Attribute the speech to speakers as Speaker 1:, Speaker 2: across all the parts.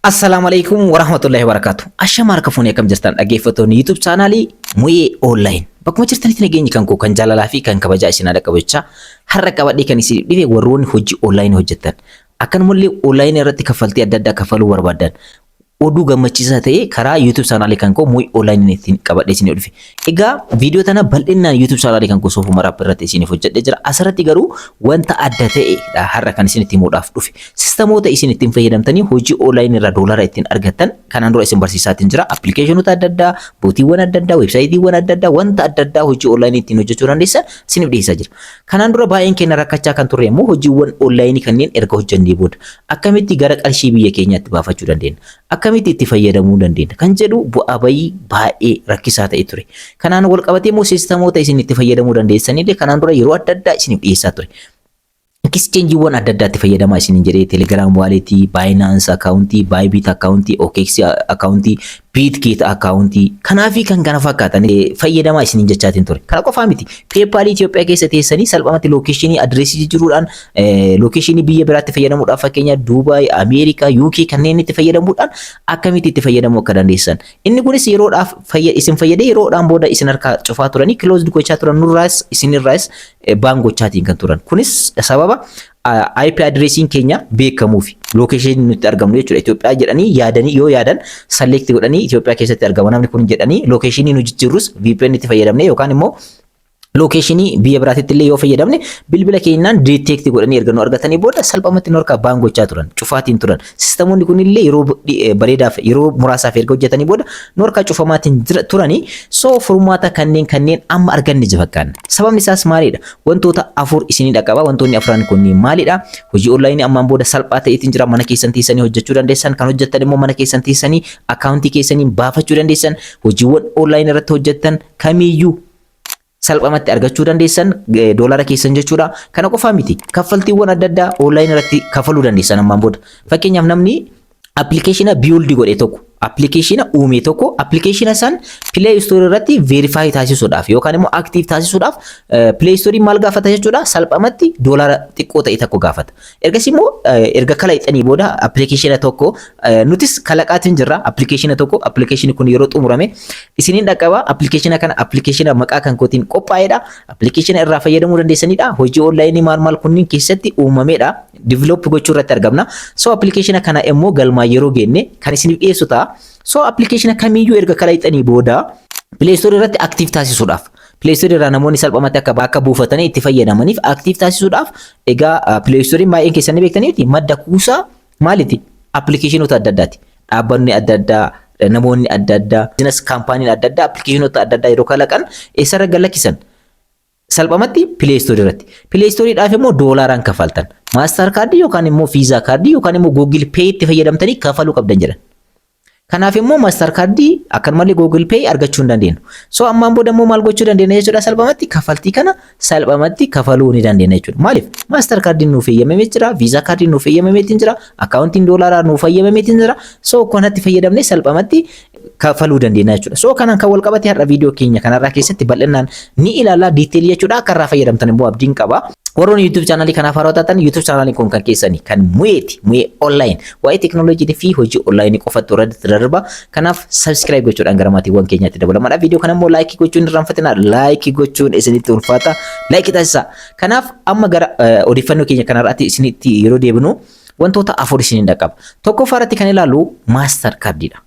Speaker 1: Assalaamu alaikum warahmatullahi wabarakatuh. Ashama harka fuunee, akkam jirtan dhaggeeffattoonni YouTube chaanaalii Mu'ee Online? Bakkuma jirtanitti nageenyi kan koo kan jaalalaa fi kan kabajaa isin haadha qabachaa, har'a qabadhee kan isin dhife warroonni hojii online hojjettan, akkanumallee online irratti kaffaltii adda addaa kaffaluu barbaadan, oduu gammachiisaa ta'e karaa YouTube chaanaalii kan koo Mu'ee Online ittiin qabadhee isin dhufe. Egaa viidiyoo tana bal'inaan YouTube chaanaalii kan koo Soofuu Maraab irratti isiniif hojjedhee jira. Asirratti garuu wanta adda ta'edha har'a kan isinitti himuudhaaf dhufe. Sistamoota isin ittiin fayyadamtanii hojii online irraa doolaara ittiin argattan kanaan dura isin barsiisaatiin jira. Appilikeeshinoota adda addaa, bootiiwwan adda addaa, weebsaayitiiwwan adda addaa, wanta adda addaa hojii online ittiin hojjechuu dandeessan isiniif dhiyeessaa jira. Kanaan dura baay'een keenya rakkachaa kan turre immoo hojiiwwan online kanneen erga hojjennee booda akkamitti gara qarshii biyya keenyaatti baafachuu dandeenya? Akkamitti itti fayyadamuu dandeenya? Kan jedhu bu'aa bayii baay'ee rakkisaa ta'e ture. Kanaan wal qabatee immoo sistamoota isin itti fayyadamuu dandeessanillee kanaan dura yeroo adda addaa isiniif dhiyeessaa ture. Exchangeewwan adda addaatti fayyadamaa isiniin jedhee Telegram Wallet, Binance akkaawuntii, Bybit akkaawuntii, OKX akkaawuntii, Bitget akkaawuntii kanaa fi kan kana fakkaatan fayyadamaa isiniin jechaatiin ture. Kana qofaa miti. PayPal Itoophiyaa keessa teessanii salphumatti lookeeshinii adreesii jijjiiruudhaan lookeeshinii biyya biraatti fayyadamuudhaan, fakkeenya Dubaay, Ameerikaa, UK kanneen itti fayyadamuudhaan akkamitti itti fayyadamuu akka dandeessan. Inni kunis yeroodhaaf isin fayyadee yeroodhaan booda isin harkaa cufaa turanii, closed gochaa turan, nurraas isinirraas ban gochaatiin kan turan. Kunis sababa IP adreesiin keenya beekamuufi lookeeshinii nutti argamnu jechuudha. Itoophiyaa jedhanii yaadanii yoo yaadan select godhanii Itoophiyaa keessatti argama namni kun jedhanii, lookeeshinii nu jijjiirrus VPN itti fayyadamne yookaan immoo lookeeshinii biyya biraatitti illee yoo fayyadamne, bilbila keenyaan detect godhanii erga nu argatanii booda salphumatti nu harkaa ban gochaa turan, cufaatiin turan. Sistamoonni kun illee yeroo bareedaaf, yeroo muraasaaf erga hojjetanii booda nu harkaa cufamaatiin turanii. So furmaata kanneen amma arganne fakkaanna. Sababni isaas maalidha? Wantoota afur isinii dhaqqaba. Wantoonni afran kunniin maalidha? Hojii onlaayinii ammaan booda salphaa ta'eetiin jira. Mana keessan teessanii hojjechuu dandeessan. Kan hojjettan immoo mana keessan teessanii akkaawuntii keessanii baafachuu dandeessan. Hojiiwwan onlaayinii irratti hojjettan kamiiyyuu salphumatti argachuu dandeessan doolara keessan jechuudha. Kana qofaa miti. Kaffaltiiwwan adda addaa onlaayinii irratti kafaluu dandeessan ammaan booda. Fakkeenyaaf, namni appilikeeshina build godhe tokko, appilikeeshina uume tokko, appilikeeshina san Play Store irratti verify taasisuudhaaf yookaan immoo active taasisuudhaaf Play Store maal gaafata jechuudha? Salphumatti doolara xiqqoo ta'e tokko gaafata. Ergasii immoo erga kalaqxanii booda appilikeeshina tokko, nutis kalaqaatiin jirra appilikeeshina tokko, appilikeeshinni kun yeroo xumurame isiniin dhaqqaba. Appilikeeshina kana appilikeeshina maqaa kan kootiin qophaa'edha. Appilikeeshina irraa fayyadamuu dandeessanidha. Hojii onlaayinii maal maal kunniin keessatti uumamedha. Develop gochuu irratti argamna. So appilikeeshina kana immoo galmaa yeroo geenne kan isiniif dhiyeessu ta'a. So appilikeeshina kamiiyyuu erga kalaqxanii booda Play Store irratti active taasisuudhaaf, Play Store irraa namoonni salphumatti akka buufatanii itti fayyadamaniif active taasisuudhaaf, egaa Play Store baay'een keessan ni beektaniiti, madda kuusaa maaliti? Appilikeeshinoota adda addaati. Dhaabbanni adda addaa, namoonni adda addaa, business kaampaaniin adda addaa appilikeeshinoota adda addaa yeroo kalaqan eessarra gad lakkisan? Salphumatti Play Store irratti. Play Storeedhaaf immoo doolaaraan kafaltan. Master kaardii yookaan immoo Visa kaardii yookaan immoo Google Pay itti fayyadamtanii kafaluu qabdan jedhan. Kanaaf immoo Master kaardii akkanumallee Google Pay argachuu hin dandeenyu. So ammaan booda immoo maal gochuu dandeenya jechuudha? Salphumatti kaffaltii kana salphumatti kafaluu ni dandeenya jechuudha. Maaliif? Master kaardiin nuuf eeyyamamee jira, Visa kaardiin nuuf eeyyamameetiin jira, akkaawuntiin doolaaraa nuuf eeyyamameetiin jira. So kanatti fayyadamnee salphumatti kafaluu dandeenya jechuudha. So kanaan kan wal qabate har'a viidiyoo keenya kanarraa keessatti bal'inaan ni ilaalla detailii jechuudha. Akka irraa fayyadamtan immoo abdiin qaba. Warroonni YouTube chaanalii kanaaf haaraa taatan, YouTube chaanaliin kun kan keessanii kan Mu'eeti. Mu'ee Online waa'ee teekinooloojii fi hojii onlaayinii qofatti irratti darba. Kanaaf subscribe gochuudhaan gara maatiiwwan keenyaatti dabalamaadha. Viidiyoo kana immoo like gochuun irraanfatinaa. Like gochuun isinitti ulfaata. Like taasisaa. Kanaaf amma gara odeeffannoo keenya kanarratti isinitti yeroo deebinu wantoota afur isiniin dhaqqaba. Tokkoffaa irratti kan ilaallu master kaardiidha.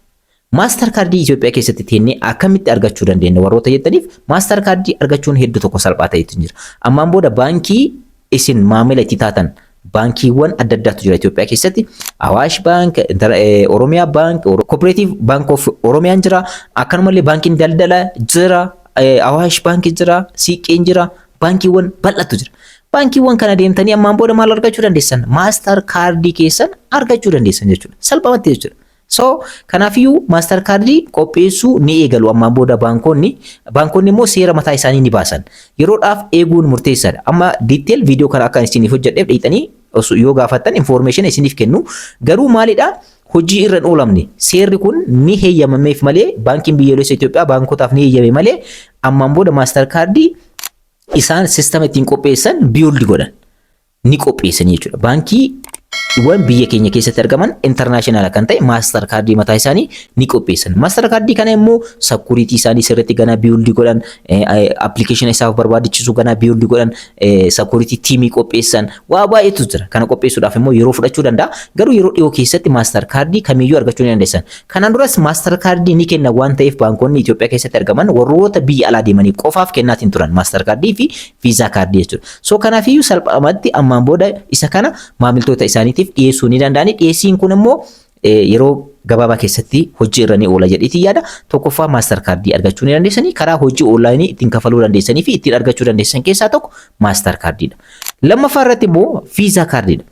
Speaker 1: Master kaardii Itoophiyaa keessatti teennee akkamitti argachuu dandeenya warroota jettaniif, master kaardii argachuun hedduu tokko salphaa ta'etu jira. Ammaan booda baankii isin maamila itti taatan, baankiiwwan adda addaatu jira Itoophiyaa keessatti. Awaash Bank, Oromiyaa Bank, Cooperative Bank of Oromiyaan jira. Akkanumallee baankiin daldala jira, Awaash Bank jira, Siiqqeen jira, baankiiwwan bal'atu jira. Baankiiwwan kana deemtanii ammaan booda maal argachuu dandeessan? Master kaardii keessan argachuu dandeessan jechuudha. Salphumatti jechuudha. So kanaafiyyuu master kaardii qopheessuu ni eegalu ammaan booda baankonni. Baankonni immoo seera mataa isaanii ni baasan. Yeroodhaaf eeguun murteessaadha. Amma detail viidiyoo kana akka isiniif hojjedheef dhiixanii yoo gaafattan information isiniif kennu. Garuu maalidha? Hojii irra hin oolamne. Seerri kun ni heeyyamameef malee, baankiin biyyoolessa Itoophiyaa baankotaaf ni heeyyame malee, ammaan booda master kaardii isaan sistema ittiin qopheessan build godhan. Ni qopheessanii jechuudha. Baankii Waan biyya keenya keessatti argaman international kan ta'e master kaardii mataa isaanii ni qopheessan. Master kaardii kana immoo security isaanii sirriitti ganaa build godhan, application isaaf barbaachisu ganaa build godhan, security teamii qopheessan, waa baay'eetu jira. Kana qopheessuudhaaf immoo yeroo fudhachuu danda'a. Garuu yeroo dhiyoo keessatti master kaardii kamiyyuu argachuu ni dandeessan. Kanaan duras master kaardii ni kenna waan ta'eef, baankonni Itoophiyaa keessatti argaman warroota biyya alaa deemanii qofaaf kennaatiin turan master kaardii fi Visa kaardii jechuudha. So kanaafiyyuu salphaamatti ammaan booda isa kana maamiltoota isaaniitiif dhiyeessuu ni danda'ani. Dhiyeessiin kun immoo yeroo gabaabaa keessatti hojii irra ni oola jedheetii yaada. Tokkoffaa, master kaardii argachuu ni dandeessanii. Karaa hojii onlineii ittiin kafaluu dandeessanii fi ittiin argachuu dandeessan keessaa tokko master kaardiidha. Lammaffaa irratti immoo Visa kaardiidha.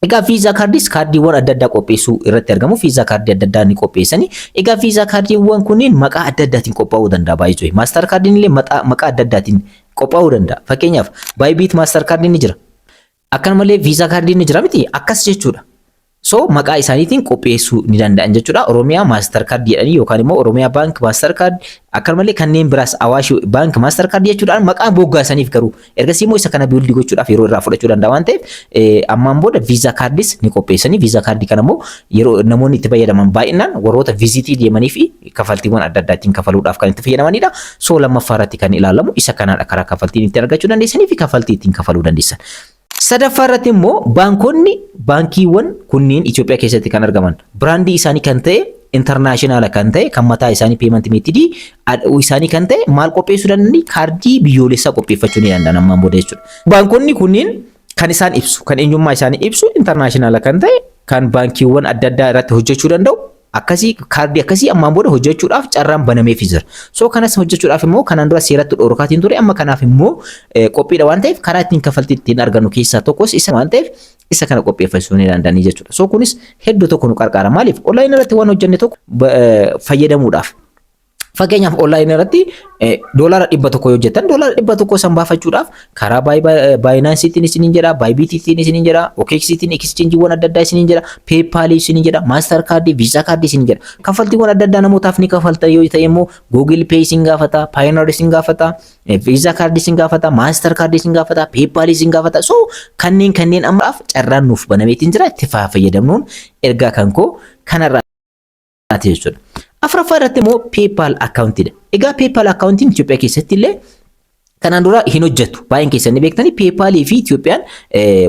Speaker 1: Egaa Visa kaardiis kaardiiwwan adda addaa qopheessuu irratti argamu. Visa kaardii adda addaa ni qopheessani. Egaa Visa kaardiiwwan kunniin maqaa adda addaatiin qophaa'uu danda'a baay'ee. Master kaardiin illee maqaa adda addaatiin qophaa'uu danda'a. Fakkeenyaaf, Bybit master kaardiin ni jira. Akkanumallee Visa kaardiin ni jira miti, akkas jechuudha. So maqaa isaaniitiin qopheessuu ni danda'an jechuudha. Oromiyaa master kaardii jedhanii yookaan immoo Oromiyaa Bank master card, akkanumallee kanneen biraas Awaash Bank master kaardii jechuudhaan maqaa moggaasaniif. Garuu ergasii immoo isa kana build gochuudhaaf yeroo irraa fudhachuu danda'a waan ta'eef, ammaan booda Visa kaardis ni qopheessanii. Visa kaardii kana immoo yeroo namoonni itti fayyadaman baay'inaan warroota visitii deemanii fi kafaltiiwwan adda addaa ittiin kafaluudhaaf kan itti fayyadamanidha. So lammaffaa irratti kan ilaalamu isa kanaadha, karaa kafaltiin ittiin argachuu dandeessanii fi kafaltii ittiin kafaluu dandeessan. Sadaffaa irratti immoo baankonni, baankiiwwan kunniin Itoophiyaa keessatti kan argaman brandii isaanii kan ta'e, international kan ta'e, kan mataa isaanii, payment methodii isaanii kan ta'e maal qopheessuu danda'ani? Kaardii biyyoolessaa qopheeffachuu ni danda'an ammaan booda jechuudha. Baankonni kunniin kan isaan ibsu, kan eenyummaa isaanii ibsu, international kan ta'e, kan baankiiwwan adda addaa irratti hojjechuu danda'u akkasii, kaardii akkasii ammaan booda hojjechuudhaaf carraan banameefii jira. So kanas hojjechuudhaaf immoo kanaan dura seeratti dhorkaatiin ture, amma kanaaf immoo qophiidha waan ta'eef, karaa ittiin kaffaltii ittiin argannu keessaa tokkos isa waan ta'eef, isa kana qopheeffachuu ni danda'anii jechuudha. So kunis hedduu tokko nu qarqaara. Maaliif? Onlineii irratti waan hojjenne tokko fayyadamuudhaaf. Fakkeenyaaf, onlineii irratti $100 yoo hojjettan, $100 san baafachuudhaaf karaa Binanceiitiin isiniin jedha, Bybitiitiin isiniin jedha, OKXiitiin, exchangeiiwwan adda addaa isiniin jedha, PayPalii isiniin jedha, master kaardii, Visa kaardii isiniin jedha. Kaffaltiiwwan adda addaa namootaaf ni kafalta yoo ta'e immoo Google Pay isin gaafata, Payoneer isin gaafata, Visa kaardii isin gaafata, master kaardii isin gaafata, PayPalii isin gaafata. So kanneen ammaaf carraan nuuf banameetiin jira, itti fayyadamnuun ergaa kan koo kanarraa jechuudha. Afuraffaa irratti immoo PayPal accountiidha. Egaa PayPal accountiin Itoophiyaa keessatti illee kanaan dura hin hojjetu. Baay'een keessan ni beektanii, PayPalii fi Itoophiyaan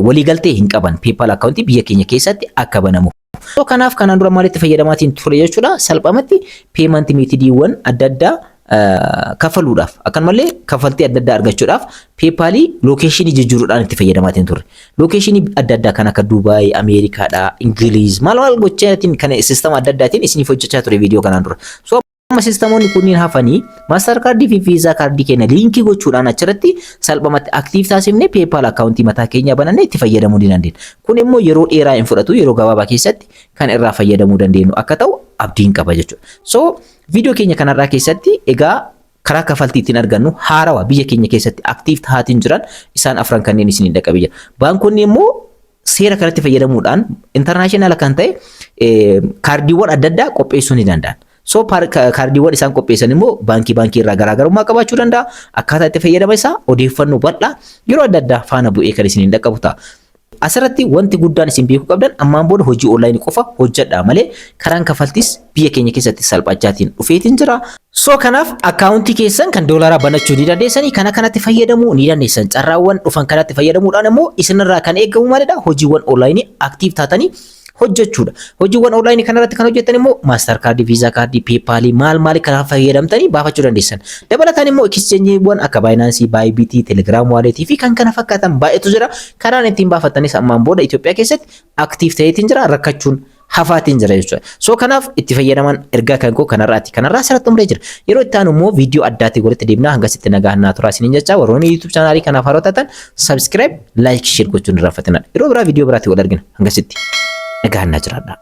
Speaker 1: waliigaltee hin qaban. PayPal accountii biyya keenya keessatti akka banamu. So kanaaf kanaan dura maalitti fayyadamaatiin ture jechuudha? Salphamatti payment methodiiwwan adda addaa kafaluudhaaf, akkanumallee kaffaltii adda addaa argachuudhaaf PayPalii locationii jijjiiruudhaan itti fayyadamaatiin turre. Locationii adda addaa kan akka Dubaay, Ameerikaadhaa, Ingiliiz maal maal gochaatiin kan systema adda addaatiin isiniif hojjechaa ture viidiyoo kanaan dura. So amma systemoonni kunniin hafanii, master kaardii fi Visa kaardii keenya linkii gochuudhaan achirratti salphumatti active taasifnee PayPal accountii mataa keenya banannee itti fayyadamuu ni dandeenya. Kun immoo yeroo dheeraa hin fudhatu, yeroo gabaabaa keessatti kan irraa fayyadamuu dandeenyu akka ta'u abdiin qaba jechuudha. So viidiyoo keenya kanarraa keessatti egaa karaa kaffaltii ittiin argannu haarawaa biyya keenya keessatti active tahaatiin jiran isaan afran kanneen isiniin dhaqqabee jira. Baankonni immoo seera kanatti fayyadamuudhaan international kan ta'e kaardiiwwan adda addaa qopheessuu ni danda'an. So kaardiiwwan isaan qopheessan immoo baankii baankii irraa garaagarummaa qabaachuu danda'a. Akkaataa itti fayyadama isaa odeeffannoo bal'aa yeroo adda addaa faana bu'ee kan isiniin dhaqqabu ta'a. Asirratti wanti guddaan isin beekuu qabdan, ammaan booda hojii onlineii qofa hojjedhaa malee karaan kaffaltiis biyya keenya keessatti salphachaatiin dhufeetiin jira. So kanaaf accountii keessan kan doolaaraa banachuu ni dandeessanii, kana kanatti fayyadamuu ni dandeessan. Carraawwan dhufan kanatti fayyadamuudhaan immoo isinirraa kan eegamu maalidha? Hojiiwwan onlineii active taatanii hojjechuudha. Hojiiwwan onlineii kanarratti kan hojjetan immoo master kaardii, Visa kaardii, PayPalii maal maal kana fayyadamtanii baafachuu dandeessan. Dabalataan immoo exchangeiiwwan akka Binanceii, Bybitii, Telegram walletii fi kan kana fakkaatan baay'eetu jira. Karaan ittiin baafattanis ammaan booda Itoophiyaa keessatti active ta'eetiin jira, rakkachuun hafaatiin jira jechuudha. So kanaaf itti fayyadaman ergaa kan koo kanarraati. Kanarraa asirratti xumuree jira. Yeroo itti aanu immoo viidiyoo addaatiin walitti deemnaa, hangasitti nagaa naa turaa isiniin jecha, warroonni YouTube channelii kanaaf haaroo taatan subscribe, like, share gochuun irraanfatinaa. Yeroo biraa viidiyoo biraatiin wal argina. Hangasitti nagaa naa jiraadhaa.